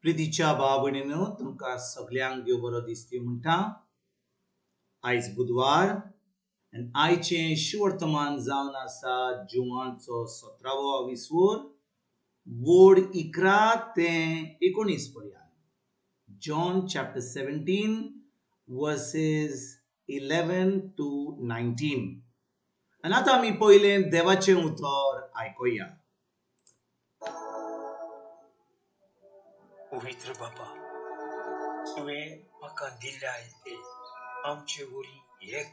प्रितीच्या भाव भयणीनो, तुमकां सगल्यांक देव बरो दिसती म्हणटा. आयज बुधवार आनी आयचें शुवर्तमान जावन आसा जुवांचो 17वो विसवोर, वोड 11 ते 19 पर्यंत. John chapter 17 verses 11 to 19. आनी आतां आमी पयलें देवाचें उतर आयकुया. पवित्र बापा, तुवें म्हाका दिल्ल्या ते आमचे वरी एक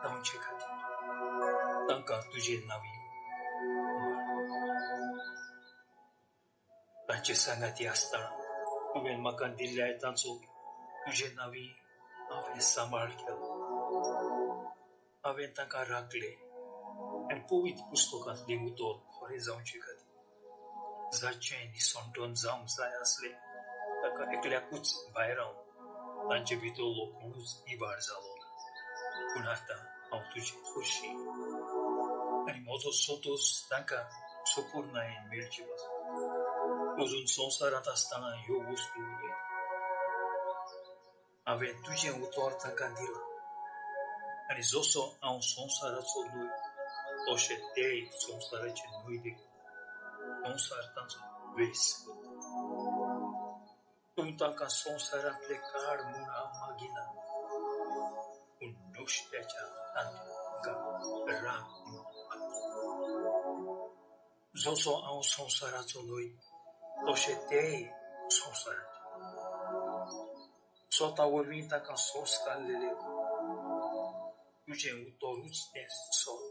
जावचे खातीर तांकां तुजे नांवी तांचे सांगाती आसतना तुवें म्हाका दिल्ल्या तांचो तुजे नांवी हांवें सांबाळ केलो. हांवें तांकां राखले आनी पवित्र पुस्तकांतलें उतर खरें जावचे खातीर जाचें निसंटन जावंक जाय आसलें ताका एकल्याकूच भायर हांव तांचे भितरलो कोणूच इबाड जालो ना. पूण आतां हांव तुजे खोशी आनी म्हजो संतोश तांकां सपूर्णायेन मेळचे पासून अजून संवसारांत आसतना ह्यो वस्तू उलयता. हांवें तुजें उतर तांकां दिलां आनी जसो हांव संवसाराचो न्हय तशें तेय संवसाराचे न्हय देखून संवसार तांचो द्वेश करता. तूं तांकां संवसारांतले काड म्हूण हांव मागिना, पूण नुस्त्याच्या तांकां राख म्हूण मागता. जसो हांव संवसाराचो न्हय तशें तेय संवसाराचे. स्वता वरवीं तांकां संस्कारलेले तुजें उतरूच तें सत.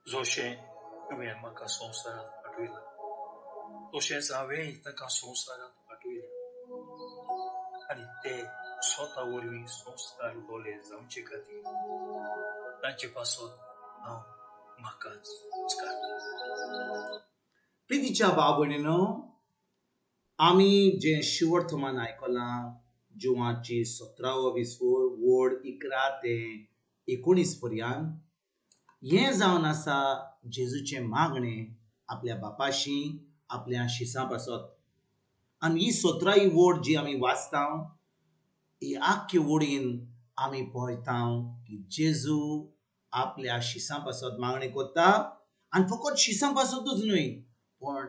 जशें तुवें म्हाका संवसारांत पाठयलां तशेंच हांवेंय तांकां संवसारांत पाठयलें आनी ते स्वता वरवीं संस्कार दोले जावचे खातीर तांचे पासत हांव म्हाकाच संस्कार. प्रितीच्या भाव भयणीनो, आमी जें शिवर्तमान आयकलां जुवाची 17वो विसवोर वोड 11 ते 19 पर्यंत, हें जावन आसा जेजूचें मागणें आपल्या बापाशी आपल्या शिसां पासत. आनी ही 17 वोड जी आमी वाचता ही आख्खी वोडीन आमी पळयता की जेजू आपल्या शिसां पासत मागणें करता. आनी फकत शिसां पासतूच न्हय, पण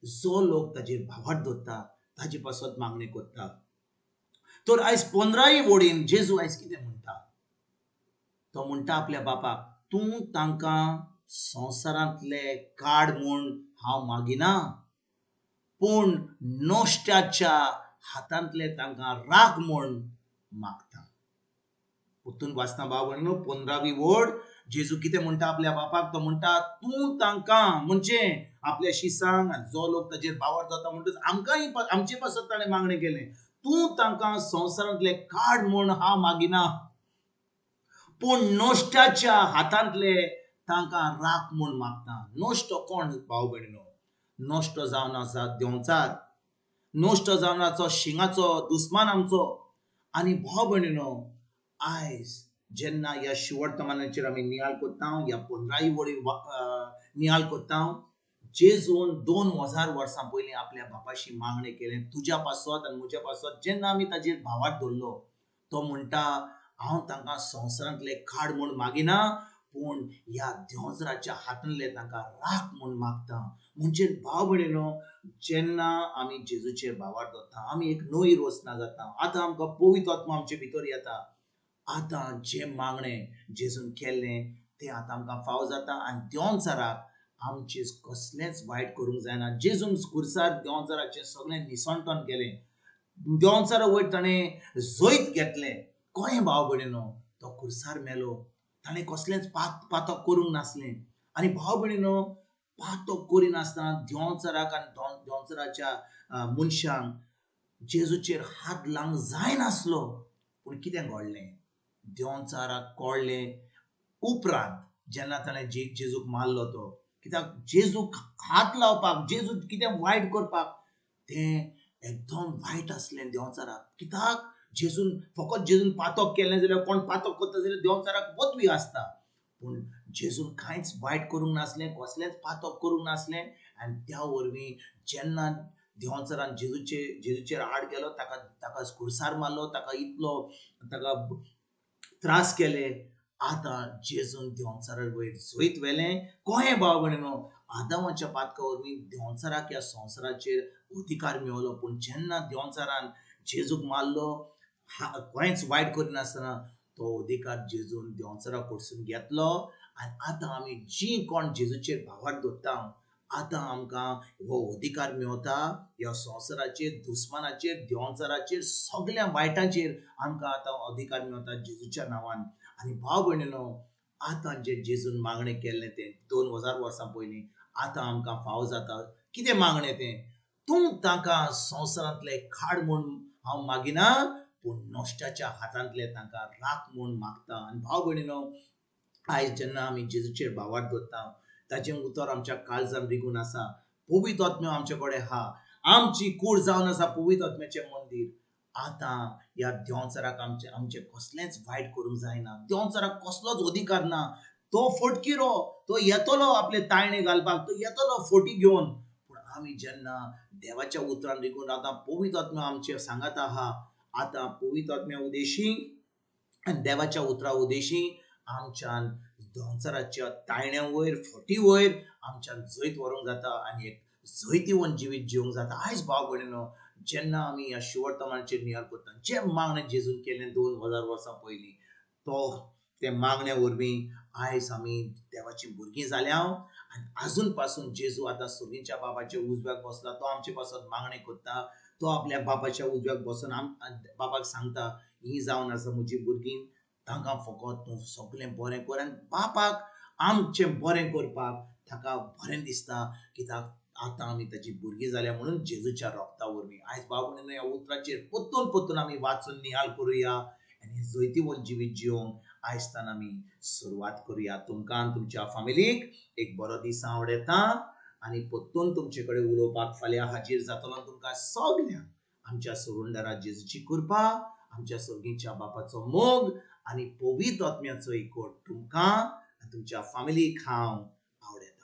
जो लोक ताजेर भावार्थ दवरता ताजे पासत मागणें करता. तर आयज 15 वोडीन जेजू आयज कितें म्हणटा? तो म्हणटा आपल्या बापाक, तूं तांकां संवसारांतले काड म्हूण हांव मागिना, पूण नश्ट्याच्या हातांतले तांकां राख म्हूण मागता. परतून वाचता भाव भयणीनो, 15वी वोड जेजू कितें म्हणटा आपल्या बापाक? तो म्हणटा तूं तांकां म्हणजे आपल्या शिसांक आनी जो लोक ताजेर भावार्थ जाता म्हणटच आमकांय आमचे पासत ताणें मागणें केलें, तूं तांकां संवसारांतले काड म्हूण हांव मागिना, पूण नश्ट्याच्या हातांतले तांकां राख म्हूण मागता. नश्टो कोण भाव भयणीनो? नश्टो जावन आसा देंवचार, नश्टो जावन आसा शिंगाचो दुस्मान आमचो. आनी भाव भयणीनो, आयज जेन्ना ह्या शिवर्तमानाचेर आमी नियाळ करता, ह्या 15 वडीर नियाळ करता, जेजून 2000 वर्सां पयलीं आपल्या बापाशी मागणें केलें तुज्या पासत आनी म्हज्या पासत. जेन्ना आमी ताजेर भावार्थ दवरलो तो म्हणटा हांव तांकां संवसारांतले काड म्हूण मागिना, पूण ह्या देंवचाराच्या हातांतले तांकां राख म्हूण मागता. म्हणजे भाव भयणीनो, जेन्ना आमी जेजूचेर भावार्थ दवरता आमी एक नवी रचना जाता. आतां आमकां पवित्र आत्मा आमचे भितर येता. आतां जें मागणें जेजून केल्लें तें आतां आमकां फाव जाता आनी देंवचाराक आमचें कसलेंच वायट करूंक जायना. जेजून खुर्सार देंवचाराचें सगळें निसंटन केलें, देंवचारा वयर ताणें जैत घेतलें. कळ्ळें भाव भयणीनो, तो खुर्सार मेलो, ताणें कसलेंच पातक करूंक नासलें. आनी भाव भयणीनो, पातक करिनासतना देंवचाराक आनी देंवचाराच्या मनशांक जेजूचेर हात लावंक जायनासलो. पूण कितें घडलें? देंवचाराक कळ्ळें उपरांत जेन्ना ताणें जेजूक मारलो तो, कित्याक जेजूक हात लावपाक, जेजू कितें वायट करपाक तें एकदम वायट आसलें देंवचाराक. कित्याक जेजून फकत जेजून पातक केलें जाल्यार कोण पातक करता जाल्यार देंवचाराक पदवी आसता, पूण जेजून कांयच वायट करूंक नासलें, कसलेंच पातक करूंक नासलें. आनी त्या वरवीं जेन्ना देंवचारान जेजूचेर आड गेलो, ताका ताका खुर्सार मारलो, ताका इतलो ताका त्रास केले. आतां जेजून देंवचारा वयर जैत व्हेलें. कोहें भाव भयणीनो, आदामाच्या पातका वरवीं देंवचाराक ह्या संवसाराचेर अधिकार मेवलो. पूण जेन्ना देंवचारान जेजूक मारलो, कांयच वायट करिनासतना तो अधिकार जेजून देंवचारा कडसून घेतलो. आनी आतां आमी जीं कोण जेजूचेर भावार्थ दवरता, आतां आमकां हो अधिकार मेवता ह्या संवसाराचेर, दुस्मानाचेर, देंवचाराचेर, सगल्या वायटाचेर आमकां आतां अधिकार मेवता जेजूच्या नांवान. आनी भाव भयणीनो, आतां जें जेजून मागणें केल्लें तें 2000 वर्सां पयलीं आतां आमकां फावो जाता. कितें मागणें तें? तूं तांकां संवसारांतले खाड म्हूण हांव मागिना, पूण नश्टाच्या हातांतले तांकां राख म्हूण मागता. आनी भाव भयणीनो, आयज जेन्ना आमी जेजूचेर भावार्थ दवरता, ताचें उतर आमच्या काळजान रिगून आसा, पवित्र आत्म्यो आमचे कडेन आहा, आमची कूड जावन आसा पवित्र आत्म्याचें मंदीर. आतां ह्या देंवचाराक आमचें आमचें कसलेंच वायट करूंक जायना. देंवचाराक कसलोच अधिकार ना. तो फटकिरो, तो येतलो आपले ताळणे घालपाक, तो येतलो फटी घेवन. पूण आमी जेन्ना देवाच्या उतरान रिगून रावता, पवित्र आत्म्यो आमचे सांगात आहा. आतां पवित्र आत्म्या उदेशी आनी देवाच्या उतरा उदेशी आमच्यान देंवचाराच्या ताळण्या वयर, फटी वयर आमच्यान जैत व्हरूंक जाता आनी एक जैतिवंत जिवीत जिवंक जाता. आयज भाव भयणीनो, जेन्ना आमी ह्या शिवर्तमानाचेर नियाळ करता, जें मागणें जेजून केलें 2000 वर्सां पयलीं, तो ते मागण्या वरवीं आयज आमी देवाचीं भुरगीं जाल्या. आनी आजून पासून जेजू आतां सर्गीच्या बाबाच्या उजव्याक बसला, तो आमचे पासत मागणें करता. तो आपल्या बाबाच्या उजव्याक बसून बाबाक सांगता, ही जावन आसा म्हजी भुरगीं, तांकां फकत तूं सगळें बरें कर. आनी बापाक आमचें बरें करपाक ताका बरें दिसता, कित्याक आतां आमी ताची भुरगीं जाल्या म्हणून जेजूच्या रोगता वरवीं. आयज भाव भयणीनो, ह्या उतराचेर परतून परतून आमी वाचून नियाळ करुया आनी जैतिवंत जिवीत जिवंक आयज आमी सुरवात करुया. तुमकां आनी तुमच्या फामिलीक एक बरो दीस आवडटा आनी परतून तुमचे कडेन उलोवपाक फाल्यां हाजीर जातलो. तुमकां सगल्यांक आमच्या सोडूनदारा जेजूची कृपा, आमच्या सर्गीच्या बापाचो मोग आनी पवित्र आत्म्याचो एकवट तुमकां आनी तुमच्या फामिलीक हांव आवडटा.